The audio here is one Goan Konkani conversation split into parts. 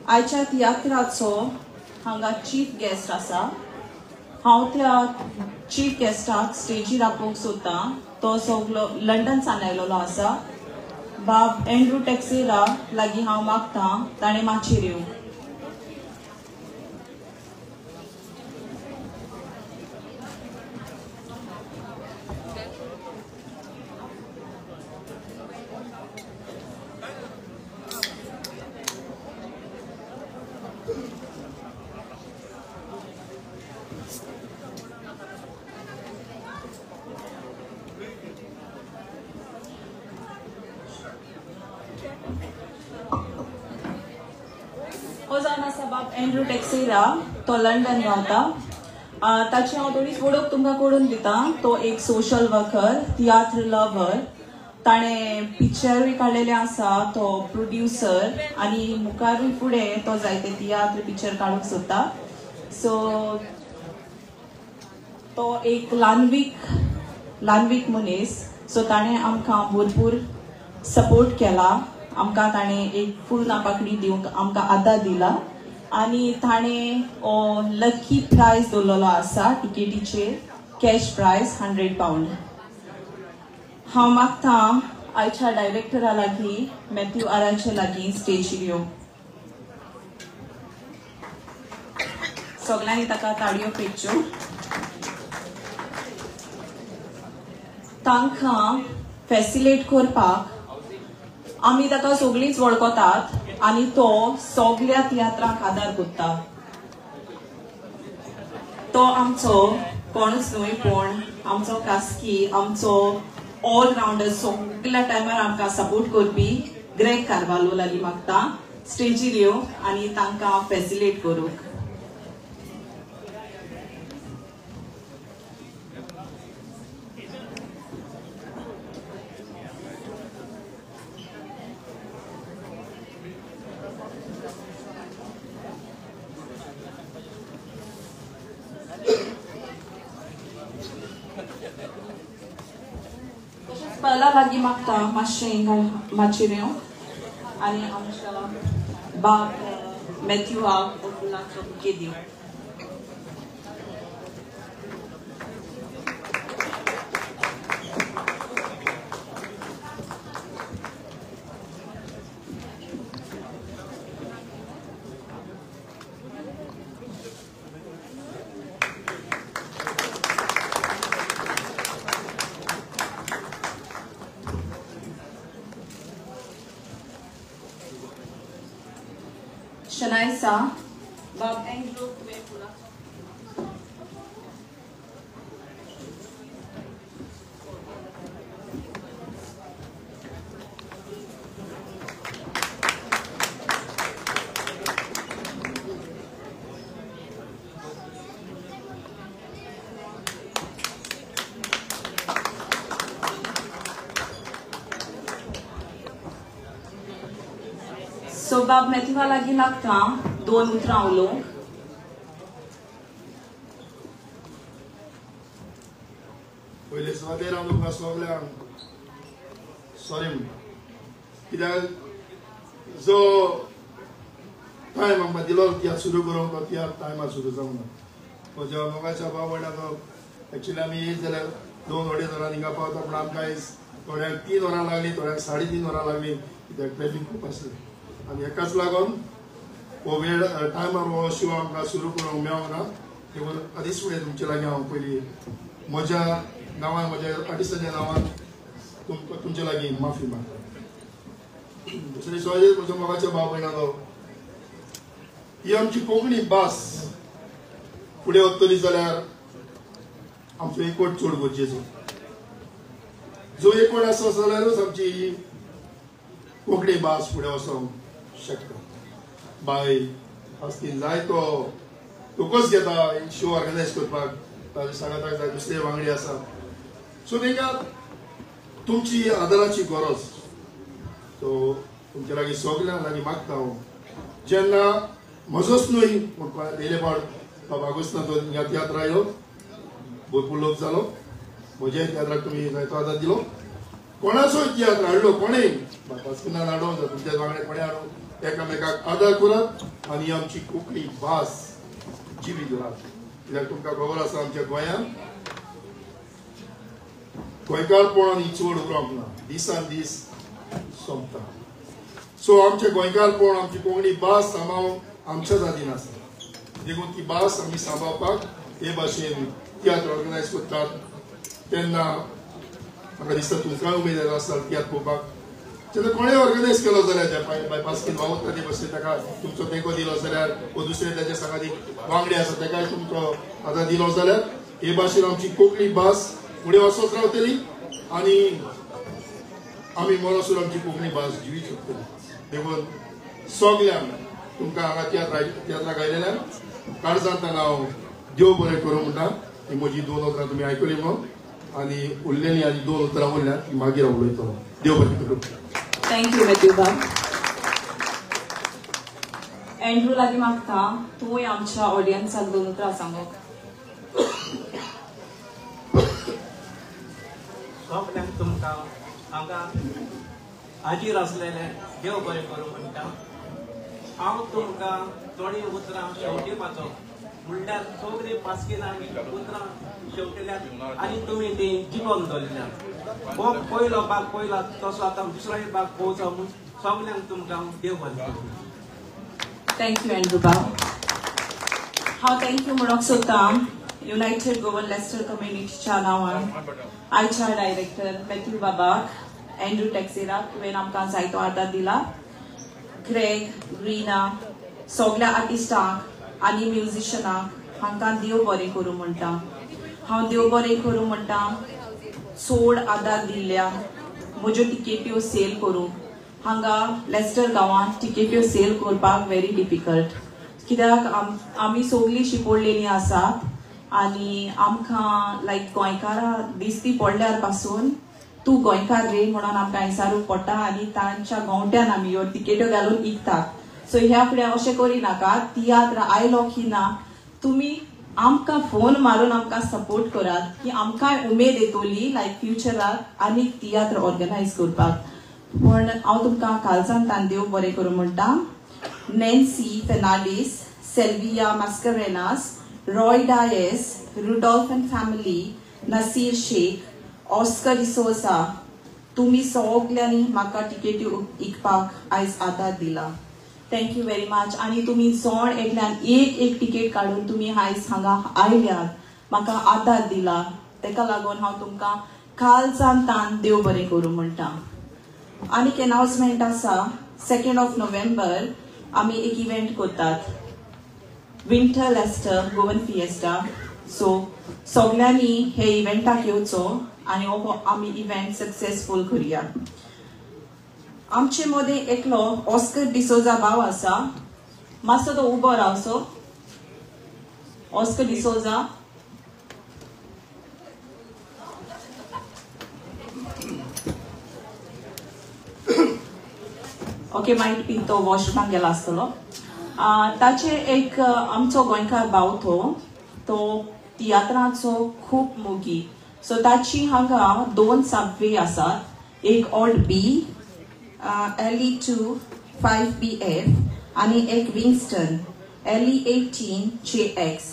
आयच्या तियात्राचो हांगा चीफ गेस्ट आसा. हांव त्या चीफ गेस्टाक स्टेजीर आपोवंक सोदतां. तो सगलो लंडन सान आयलेलो आसा. बाब एंड्रू टेक्सेरा लागीं हांव मागतां ताणें माचयेर येवंक. एंड्रू टेक्सेरा तो लंडन रावता. ताची हांव थोडीच वळख तुमकां करून दिता. तो एक सोशल वर्कर, तियात्र लवर. ताणें पिक्चरूय काडलेले आसा. तो प्रोड्युसर आनी मुखारूय फुडें तो जायते तियात्र पिक्चर काडूंक सोदता. सो तो एक ल्हानवीक मनीस. सो ताणें आमकां भरपूर सपोर्ट केला. आमकां ताणें एक फुल पाकडी दिवंक आमकां आदार दिला आनी ताणें लकी प्रायज दवरलेलो आसा टिकेटीचेर, कॅश प्रायज 100 पावंड. हांव मागतां आयच्या डायरेक्टरा लागीं मॅथ्यू आराचे लागीं स्टेजीर येवंक. सगल्यांनी ताका ताळयो पेटच्यो. तांकां फॅसिलेट करपाक आमी ताका सगळींच वळखतात आनी तो सगल्या तियात्रांक आदार करता. तो आमचो कोणूच न्हय पूण आमचो कास्की, आमचो ऑलरावंडर, सगल्या टायमार आमकां सपोर्ट करपी ग्रेग कार्वालो लागीं मागता स्टेजीर येवंक आनी तांकां फॅसिलेट करूंक. पहला लागीं मागता मातशें माचयेर येवंक आनी आमच्या बाब मॅथ्यूआक फुलांचो बुके दिवंक. शनायसा बाब एंड्रू तुवें फुलांचो सो बाब मॅथ्यूआ लागीं लागता दोन उतरां उलोवंक. पयले सुवातेर हांव तुमकां सगल्यांक सॉरी म्हणटा, कित्याक जो टायम आमकां दिलो तियात्र सुरू करूंक तो तियात्र टायमार सुरू जावंक ना. म्हज्या मोगाच्या भाव भयणांनो, एक्चुली आमी येयत जाल्यार 2-2.5 वरां हिंगा पावता, पूण आमकां आयज थोड्यांक 3 वरां लागलीं, थोड्यांक 3.5 वरां लागलीं, कित्याक ट्रॅफीक खूब आसलें आनी हेकाच लागून हो वेळ टायमार हो शो आमकां सुरू करूंक मेळोंक ना. देखून आदींच फुडें तुमचे लागीं हांव पयलीं म्हज्या नांवान, म्हज्या आर्टिस्टाच्या नांवान तुमकां तुमचे लागीं माफी मागता. दुसरी सोय म्हज्या मोगाच्या भाव भयणांनो, ही आमची कोंकणी भास फुडें वतली जाल्यार आमचो एकवट चड गरजेचो. जो एकवट आसा जाल्यारूच आमची ही कोंकणी भास फुडें वचोंक शकता. बाय आसती जाय तो लोकच घेता शो ऑर्गनायज करपाक, ताजे सांगाताक जाय दुसरे वांगडी आसा. सो तांकां तुमची आदाराची गरज. सो तुमचे लागीं सगल्यां लागीं मागता हांव, जेन्ना म्हजोच न्हय पूण पयले फावट बाबा आगोस्तान तो ह्या तियात्र आयलो, भरपूर लोक जालो, म्हज्या तियात्राक तुमी जायतो आदार दिलो. कोणाचोय तियात्र हाडलो, कोणेय वास्किनान हाडो, तुमच्या वांगडे कोणें हाडो, एकामेकाक आदार करात आनी आमची कोंकणी भास जिवी दवरात. कित्याक तुमकां खबर आसा आमच्या गोंयांत गोंयकारपण आनी चड उरोंक ना, दिसान दीस सोंपता. सो आमचें गोंयकारपण, आमची कोंकणी भास सांबाळूंक आमच्या जातीन आसा. देखून ती भास आमी सांबाळपाक हे भाशेन तियात्र ऑर्गनायज करतात. तेन्ना म्हाका दिसता तुमकांय उमेद येता आसता तियात्र पळोवपाक. जेन्ना कोणें ऑर्गनायज केलो जाल्यार त्या बायपास वावुरता ते भाशेन ताका तुमचो तेंको दिलो जाल्यार वो दुसरे ताच्या सांगाती वांगडी आसा ताकाय तुमचो आदार दिलो जाल्यार हे भाशेन आमची कोंकणी भास फुडें वचत रावतली आनी आमी मरोसर आमची कोंकणी भास जिवी शकतली. देखून सगल्यांक तुमकां हांगा तियात्राक आयलेल्यान काळजांत हांव देव बरें करूं म्हणटा. ही म्हजी दोन उतरां तुमी आयकली म्हणून आनी उरलेली आनी दोन उतरां उरल्या ती मागीर हांव उलयतलो. देव बरें करूं. Thank you Matthew बाब. एंड्रू लागीं मागता तूंय आमच्या ऑडियन्साक दोन उतरां सांगूंक. सगल्यांक तुमकां हांगा हाजीर आसलेले देव बरें करूं म्हणटा. हांव तुमकां थोडीं उतरां शेवटिपाचो म्हणल्यार सगळीं पास्किनांनी उतरां शेवटिल्यात आनी तुमी तीं जिखोवन दवरल्यात. हो पयलो भाग पयला तसो आतां दुसरोय भाग पळोवचो म्हूण सगल्यांक तुमकां देव बरें करूं. Thank you Andrew बाब. हांव thank you म्हणूंक सोदता युनायटेड गोवन लेस्टर कम्युनिटीच्या नांवान आयच्या डायरेक्टर मॅथ्यू बाबाक, एंड्रू टॅक्सेराक, तुवें आमकां जायतो आदार दिला, ग्रेग, ग्रीना, सगल्या आर्टिस्टांक आनी म्युजिशनाक हांकां देव बरें करूं म्हणटा. हांव देव बरें करूं म्हणटा चड आदार दिल्ल्या म्हज्यो टिकेट्यो सेल करूंक. हांगा लेस्टर गांवांत टिकेट्यो सेल करपाक व्हेरी डिफिकल्ट, कित्याक आमी सगळीं शिकोडलेलीं आसात आनी आमकां लायक गोंयकारां दिसती पडल्यार पासून तूं गोंयकार रे म्हणून आमकां विचारूंक पडटा आनी तांच्या गोंवट्यान आमी ह्यो टिकेट्यो घालून इकतात. सो ह्या फुडें अशें करिनाका, तियात्र आयलो की ना तुमी आमकां फोन मारून आमकां सपोर्ट करात की आमकांय उमेद येतली लायक फ्युचराक आनीक तियात्र ऑर्गनायज करपाक. पूण हांव तुमकां कालसान तान देव बरें करूं म्हणटा. Nancy Fernandes, Selvia Mascarenhas, Roy Dias, Rudolph and family, Nasir Sheikh, Oscar D'Souza, तुमी सगल्यांनी म्हाका टिकेटी इकपाक आयज आदार दिला. Thank you very much. आनी तुमी जण एकल्यान एक एक टिकेट काडून तुमी आयज हांगा आयल्यात, म्हाका आदार दिला, तेका लागून हांव तुमकां कालसान तान देव बरें करूं म्हणटा. आनीक एनावन्समेंट आसा, 2 नोव्हेंबर आमी एक इव्हेंट करतात, winter Leicester Goan fiesta. So सगल्यांनी हे इव्हेंटाक येवचो आनी हो आमी इव्हेंट सक्सेसफूल करुया. आमचे मदें एकलो ऑस्कर डिसोजा भाव आसा, मातसो तो उबो रावचो. ऑस्कर डिसोजा, ओके, मागीर बी तो वॉशरूमाक गेला आसतलो. ताचे एक आमचो गोंयकार भाव तो तियात्राचो खूब मोगी. सो ताची हांगा 2 सबवे आसात, एक ऑल्ड बी LE2 5BF आनी एक विंगस्टन LE18 JX.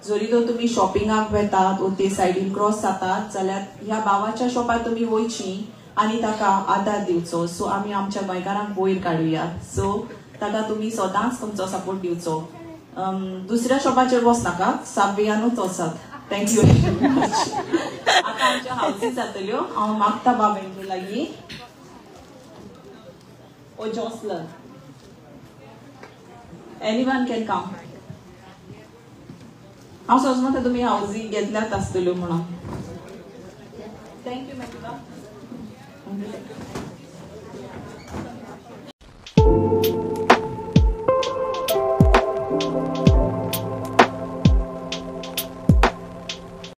जरी तर तुमी शॉपिंगाक वेतात वो ते सायडीन क्रॉस जातात जाल्यार ह्या भावाच्या शॉपार तुमी वयची आनी ताका आदार दिवचो. सो आमी आमच्या गोंयकारांक वयर काडुया. सो ताका तुमी सदांच तुमचो सपोर्ट दिवचो. दुसऱ्या शॉपाचेर वचनाका, सबवेयानूच वचात. Thank you very much. आतां आमच्यो हावजी जातल्यो. हांव मागता बाब एंड्रू लागीं ओ Jocelyn, anyone can come. हांव सोजमता तुमी हावजी घेतल्यात आसतल्यो म्हणून. Thank you Matthew.